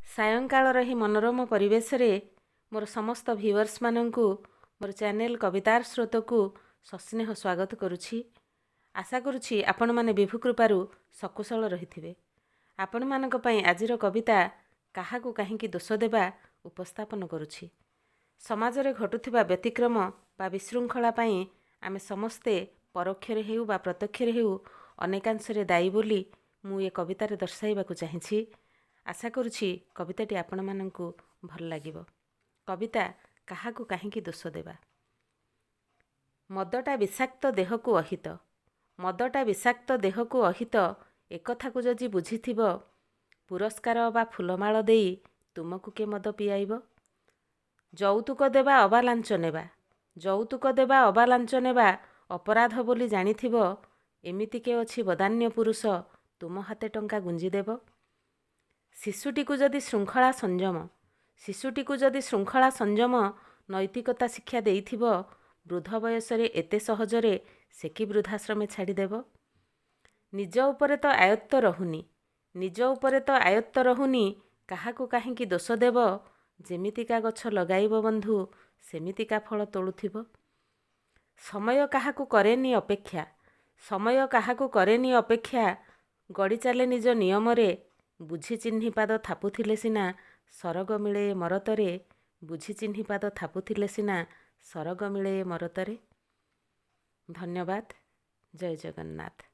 ସାୟଙ୍କାଳର ଏହି ମନୋରମ ପରିବେଶରେ ମୋର ସମସ୍ତ ଭିଉଅର୍ସମାନଙ୍କୁ ମୋର ଚ୍ୟାନେଲ୍ କବିତାର ସ୍ରୋତକୁ ସସ୍ନେହ ସ୍ୱାଗତ କରୁଛି। ଆଶା କରୁଛି ଆପଣମାନେ ବିଭୁ କୃପାରୁ ସକୁଶଳ ରହିଥିବେ। ଆପଣମାନଙ୍କ ପାଇଁ ଆଜିର କବିତା କାହାକୁ କାହିଁକି ଦୋଷ ଦେବା ଉପସ୍ଥାପନ କରୁଛି। ସମାଜରେ ଘଟୁଥିବା ବ୍ୟତିକ୍ରମ ବା ବିଶୃଙ୍ଖଳା ପାଇଁ ଆମେ ସମସ୍ତେ ପରୋକ୍ଷରେ ହେଉ ବା ପ୍ରତ୍ୟକ୍ଷରେ ହେଉ ଅନେକାଂଶରେ ଦାୟୀ ବୋଲି ମୁଁ ଏ କବିତାରେ ଦର୍ଶାଇବାକୁ ଚାହିଁଛି। ଆଶା କରୁଛି କବିତାଟି ଆପଣମାନଙ୍କୁ ଭଲ ଲାଗିବ। କବିତା କାହାକୁ କାହିଁକି ଦୋଷ ଦେବା। ମଦଟା ବିଷାକ୍ତ ଦେହକୁ ଅହିତ, ମଦଟା ବିଷାକ୍ତ ଦେହକୁ ଅହିତ, ଏକଥାକୁ ଯଦି ବୁଝିଥିବ, ପୁରସ୍କାର ବା ଫୁଲମାଳ ଦେଇ ତୁମକୁ କିଏ ମଦ ପିଆଇବ? ଯୌତୁକ ଦେବା ଅବା ଲାଞ୍ଚ ନେବା, ଯୌତୁକ ଦେବା ଅବା ଲାଞ୍ଚ ନେବା ଅପରାଧ ବୋଲି ଜାଣିଥିବ, ଏମିତି କେ ଅଛି ବଦାନ୍ୟ ପୁରୁଷ ତୁମ ହାତେ ଟଙ୍କା ଗୁଞ୍ଜିଦେବ? ଶିଶୁଟିକୁ ଯଦି ଶୃଙ୍ଖଳା ସଂଯମ, ଶିଶୁଟିକୁ ଯଦି ଶୃଙ୍ଖଳା ସଂଯମ ନୈତିକତା ଶିକ୍ଷା ଦେଇଥିବ, ବୃଦ୍ଧ ବୟସରେ ଏତେ ସହଜରେ ସେ କି ବୃଦ୍ଧାଶ୍ରମେ ଛାଡ଼ିଦେବ? ନିଜ ଉପରେ ତ ଆୟତ୍ତ ରହୁନି, ନିଜ ଉପରେ ତ ଆୟତ୍ତ ରହୁନି, କାହାକୁ କାହିଁକି ଦୋଷ ଦେବ? ଯେମିତିକା ଗଛ ଲଗାଇବ ବନ୍ଧୁ, ସେମିତିକା ଫଳ ତୋଳୁଥିବ। ସମୟ କାହାକୁ କରେନି ଅପେକ୍ଷା, ସମୟ କାହାକୁ କରେନି ଅପେକ୍ଷା, ଗଡ଼ି ଚାଲେ ନିଜ ନିୟମରେ। ବୁଝି ଚିହ୍ନି ପାଦ ଥାପୁଥିଲେ ସିନା ସରଗ ମିଳେ ଏ ମରତରେ, ବୁଝି ଚିହ୍ନି ପାଦ ଥାପୁଥିଲେ ସିନା ସରଗ ମିଳେ ଏ ମରତରେ। ଧନ୍ୟବାଦ। ଜୟ ଜଗନ୍ନାଥ।